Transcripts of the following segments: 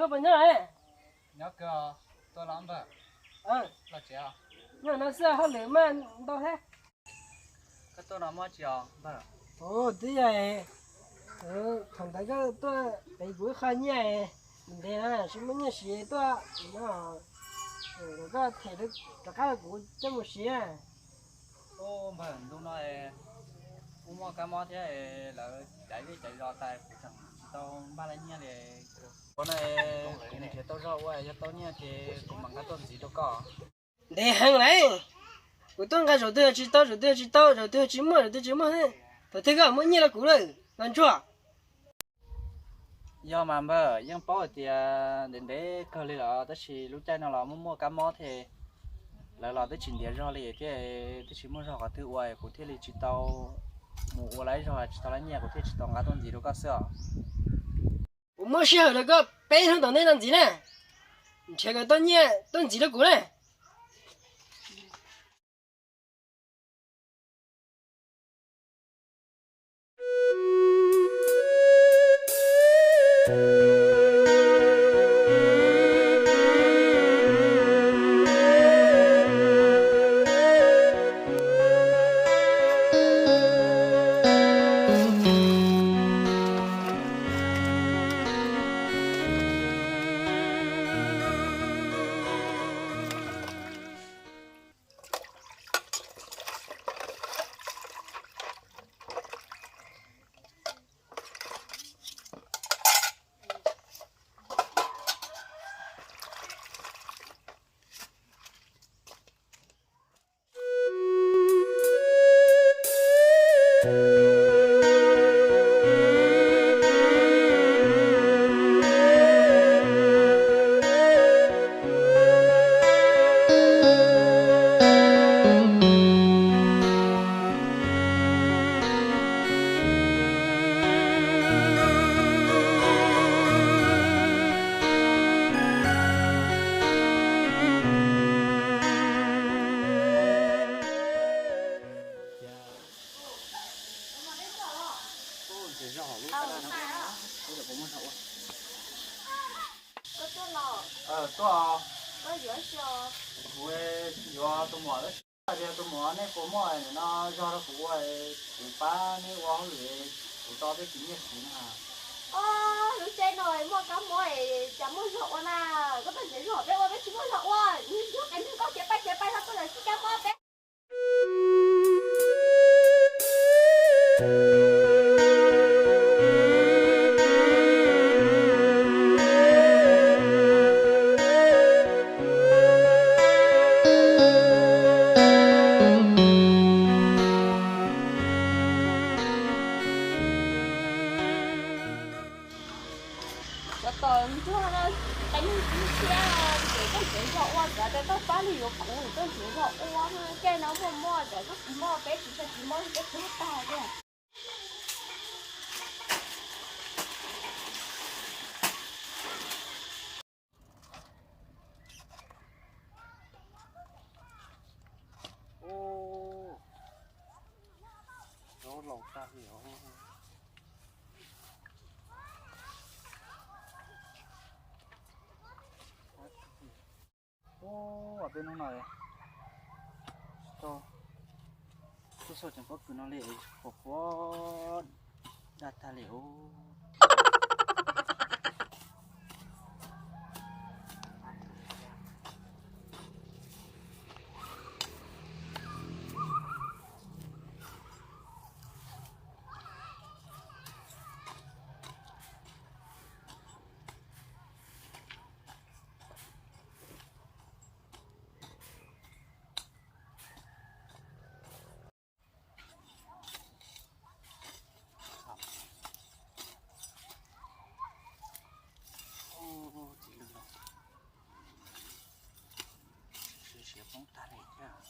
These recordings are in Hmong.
Koj puas nyob? Nyob kawg, tuaj los npawg. Los tsev os. Nyob no xwb hauj lwm mas ntau thiab. Koj tuaj no muaj tsi os npawg? Ua, twb yog thaum ntawd koj tuaj pem kuv ib qho nyiaj ntev na, tsis muaj nyiaj siv tuaj no, koj them rov qab rau kuv coj mus siv. Ua npawg, ntu no kuv muaj kab mob thiab, lawv caiv zej caiv zos tas kuv tseem tsis tau npaj tau nyiaj li. Ua no kuv nrhiav tau zog ua, yog tau nyiaj ces kuv mam nqa tuaj ntxiv rau koj. Ntev heev lawm, kuv tuaj nqa zaum twg tsis tau, zaum twg tsis tau, zaum twg tsis muaj, zaum twg tsis muaj. Thaum twg koj muaj nyiaj rau kuv lawm los ntsuag? Yog mas npawg, yeej paub hais tias ntev ntev kawg li los tab sis lub caij no los muaj muaj kab mob thiab, lawv los twb tsis ntiav zog li thiab, twb tsis muaj zog qhov twg ua, kuv thiaj li tsis tau mus ua laib zog, tsis tau laib nyiaj, kuv thiaj tsis tau nqa tuaj ntxiv rau koj xwb os. Kuv muab sij hawm rau koj peb hnub tom ntej no ntxiv na, nrhiav kom tau nyiaj tuaj ntxiv rau kuv na. Tuaj, kuv yuav tus muam, tus muam nej puas muaj no zog rau kuv ua, kuv pab neb ua hauj lwm, kuv tau tej kev nyiaj siv na. Lub caij no muaj kab mob cas muaj zog ua na, koj tau nrhiav zog peb ua peb tsis muaj zog ua, nws yog qee neeg koj khiav pais khiav pais los koj los sib kab mob peb. Cov tom ntsuag no, qee leej tib thiab, ces koj nrhiav zog ua, txawm tias koj pab li yuav kuv, koj nrhiav zog ua, caij no muaj mob, txawm koj tsis mob peb tsis tau tsis mob peb tsis tag tiag. Ub, zaub laus tag li os. Ub, peb hnub no tsis tau tuaj xauj cov pob kws no li, qhuav qhuav daj tag li os. Ub, txiv lws los siav poob tag li thiab.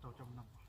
Rau coj mus noj.